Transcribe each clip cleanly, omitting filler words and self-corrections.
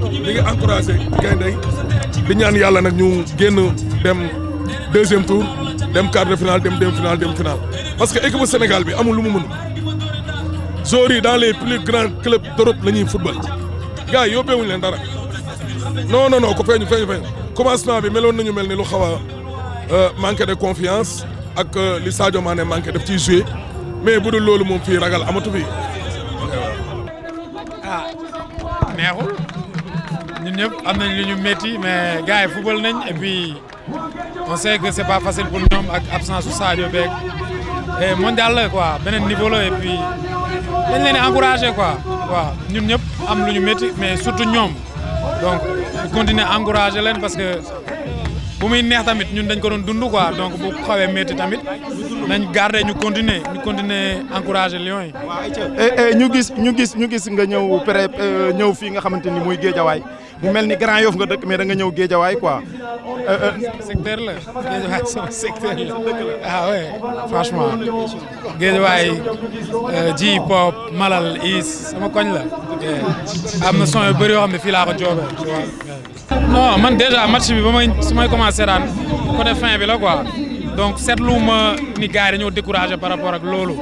li ngi encouragé gaynde di ñaan yàlla nag ñu génn dem deuxième tour dem quart de finale dem finale dem finale parce que équipe Sénégal bi amul lu mu mën joueurs yi dans les plus grands clubs d'Europe la ñuy football gars yi yóbbeewuñu leen dara non ko feeñu commencement bi meloon nañu mel ni lu xaw a manqué de confiance ak li Sadio Mané manqué daf ciy joué mais bu dul loolu moom fii ragal amatu fi. neexul ñun ñëpp am nañ lu ñu métti mais gars yi football nañ et puis on sait que c'est pas facile pour ñoom ak absence su Sadio beeg et mondial la quoi beneen niveau la et puis dañ leen di encourager quoi waaw ñun ñëpp am lu ñu métti mais surtout ñoom donc ñu continuer encourager leen parce que bu muy neex tamit ñun dañ ko doon dund quoi donc bu xawee métti tamit nañ garder ñu continuer encourager Lions yi. ñu gis nga ñëw fii nga xamante ni muy Guédiawaye mu mel ni Grand Yoff nga dëkk mais da nga ñëw Guédiawaye quoi. secteur la Guédiawaye sama secteur la ah ouais franchement Guédiawaye ji pop Malal Is sama koñ la am na son yu bëri yoo xam ne fii laa ko joobee tu vois. non man déjà match bi su may commencé daan côté fin bi la quoi donc seetlu ma ni gars yi dañoo découragé par rapport ak loolu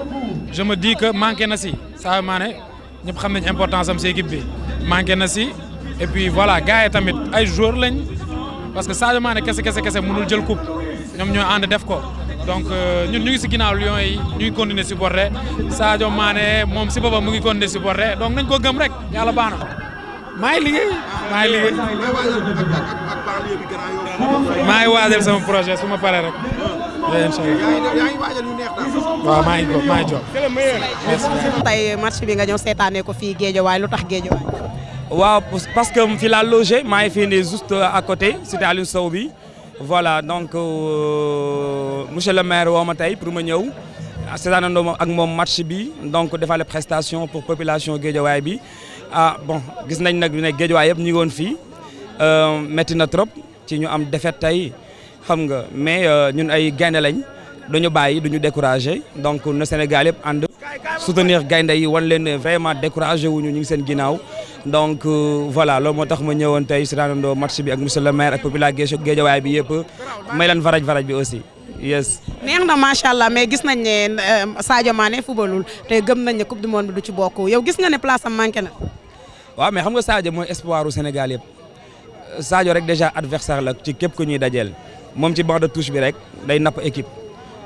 je me dis que manqué na si Sadio Mané ñëpp xam nañ importance am si équipe bi manqué na si et puis voilà gars yi tamit ay joueurs lañ parce que Sadio Mané kese mënul jël coupe ñoom ñoo ànd def ko donc ñun ñu ngi si ginnaaw Lions yi ñu ngi continuer supporter Sadio Mané moom si boppam mu ngi continuer supporter donc nañ ko gëm rek yàlla baax na. maa ngi liggéey maa ngi waajal sama projet su ma paree rek. incha allah waaw maa ngi jox. tey match bi nga ñëw seetaanee ko fii Guédiawaye lu tax Guédiawaye. waaw parce que fi laa logé maa ngi fii nii juste à côté cité Aliou Sow bi voilà donc monsieur le maire woo ma tey pour ma ñëw seetaanandoo ak moom match bi donc defal les prestations pour population Guédiawaye bi. ah bon gis nañ nag ne Guédiawaye yëpp ñu ngi woon fii métti na trop ci ñu am défaite tey xam nga mais ñun ay gaynde lañ duñu bàyyi duñu découragé donc na Sénégal yëpp ànd soutenir gaynde yi wan leen ne vraiment découragé wuñu ñu ngi seen ginnaaw donc voilà loolu moo tax ma ñëwoon tey si daanandoo match bi ak monsieur le maire ak population Guédiawaye bi yëpp may leen varaj bi aussi yes. neex na macha allah mais gis nañ ne Sadio Mané footballul te gëm nañ ne coupe du monde bi du ci bokk yow gis nga ne place am manqué na. waaw mais xam nga Sadio mooy espoir u Sénégal yëpp Sadio rek déjà adversaire la ci képp ku ñuy dajeel moom ci banc de touche bi rek day napp équipe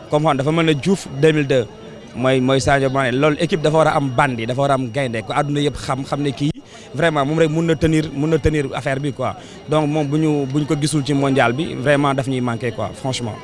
comme xam dafa mel ne Diouf 2002 mooy Sadio Mané loolu équipe dafa war a am bandi dafa war a am gaynde ko àdduna yëpp xam ne kii vraiment moom rek mun na tenir affaire bi quoi donc moom bu ñu ko gisul ci mondial bi vraiment daf ñuy manqué quoi franchement.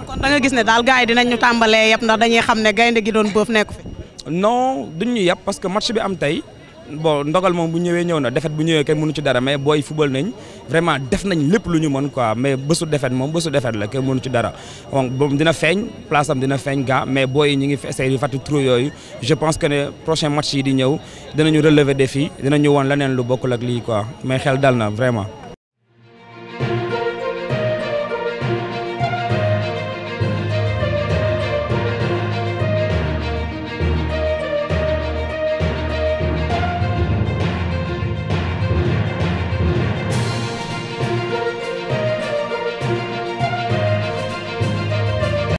kon da nga gis ne daal gars yi dinañ ñu tàmbalee yëpp ndax dañuy xam ne gaynde gi doon bëf nekku fi. non duñ ñu yëpp parce que match bi am tey. bon ndogal moom bu ñëwee ñëw na défaite bu ñëwee kenn mënu ci dara mais booy football nañ vraiment def nañ lépp lu ñu mën quoi mais bésu défaite moom bésu défaite la kenn mënu ci dara donc boobu dina feeñ place am dina feeñ gaa mais booy yi ñu ngi essayer di fàttali trop yooyu je pense que ne prochain match yi di ñëw dinañu relever défi dinañu woon leneen lu bokkul ak lii quoi mais xel dal na vraiment.